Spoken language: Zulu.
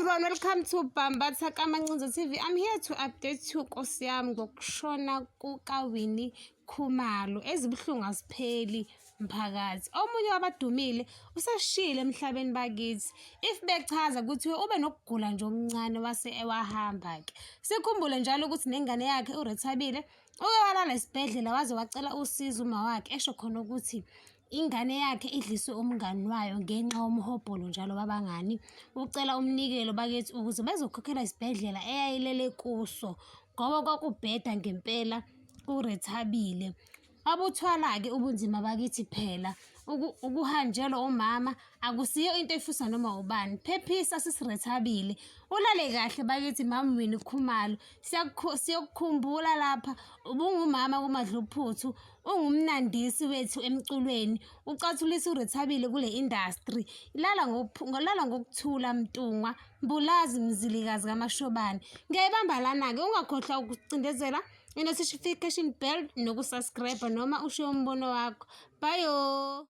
Everyone, welcome to Bambatha Kamancinzo TV. I'm here to update you, Nkosi yami, ngokushona kukaWinnie Khumalo. Ezibuhlungu azipheli, mphakathi. Omunye wabadumile useshile emhlabeni bakithi. If bechaza kuthiwe ube nokugula nje okuncane wase ewahamba-ke. Sikhumbule njalo ukuthi nengane yakhe uRethabile uke walala esibhedlela waze wacela usizo uma wakhe, esho khona ukuthi ingane yakhe idliswe umngani wayo ngenxa yomhobholo njalo wabangani. Ucela umnikelo bakithi ukuze bezokhokhela isibhedlela eyayilele kuso ngoba kwakubheda ngempela kuRethabile. Wabuthwala-ke ubunzima bakithi phela ukuhanjelwa umama akusiyo into efiswa noma ubani. Phephisa sisiRethabile, ulale kahle bakithi. Mama Winnie Khumalo, siyokukhumbula lapha. Ubungumama kuMadluphuthu, ungumnandisi wethu emculweni, ucathulisa uRethabile kule industry. Lala ngokuthula, Mntungwa Mbulazi, Mzilikazi kaMashobane. Ngiyayibamba lana-ke, ungakhohlwa ukucindezela i-notification bell nokusubscribe noma ushiye umbono wakho. Bayo.